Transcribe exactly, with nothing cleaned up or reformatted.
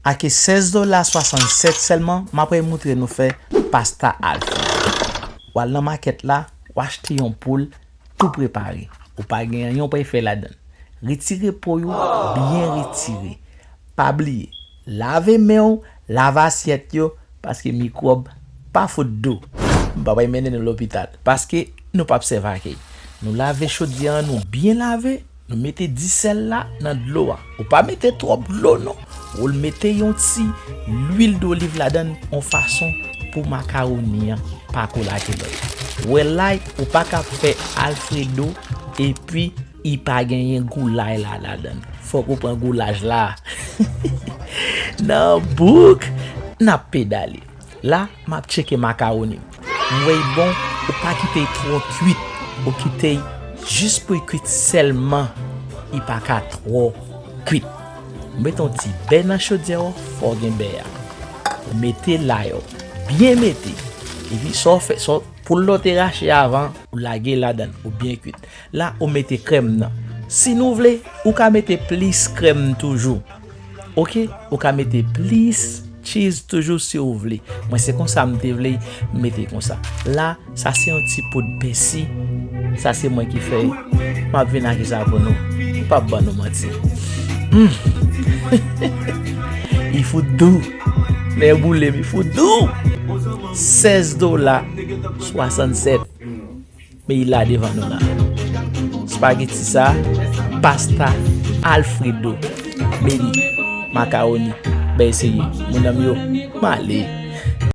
Ake sèz dola swasannsèt sèlman, m apral moutre nou fè pasta Alfredo. W al nan makèt la, w achte yon poul tou prepare. Ou pa gen anyen w pral fè ladan l. Retire po yo, byen retire. Pa bliye, lave men w, lave asyèt yo, paske mikwòb pa fout dou. M pa pral mennen nou lopital, paske nou p ap sèvi ak li. Nou lave chodyè an, nou byen lave, nou mete disèl la nan dlo a. Ou pa mete twòp dlo non. Ou mete yon ti lwil doliv ladan l, yon fason pou makawoni an pa kolate lòt. Wè la, ou pa ka fè Alfredo epi li pa genyen goulay la ladan l. Fòk ou pran goulaj la. Nan bouk, n ap pedale. La, m ap tcheke makawoni m. M wè l bon, ou pa kite l twò kwit. Ou kite l jis pou l kwit sèlman. Li pa ka twò kwit. Ou mete yon ti bè nan chodyè w, fò w gen bè a. Ou mete lay ou. Byen mete. Epi sa w fè, sa w, poul la w te rache avan, ou lage l ladan l, ou byen kwit. La, ou mete krèm nan. Si nou vle, ou ka mete plis krèm toujou. Oke, ou ka mete plis cheese toujou si w vle. Mwen se konsa m te vle, m mete konsa. La, sa se yon ti poud pèsi. Sa se mwen ki fè l. M ap vin ak sa pou nou. M p ap ban nou manti. Mm. Li fout dou. Lè boule m, li fout dou. Sèz dola swasannsèt. Men li la devan nou la. Spaghetti sa, pasta Alfredo. Men li, makawoni. Bèl seri. Moun nan m yo, m ale.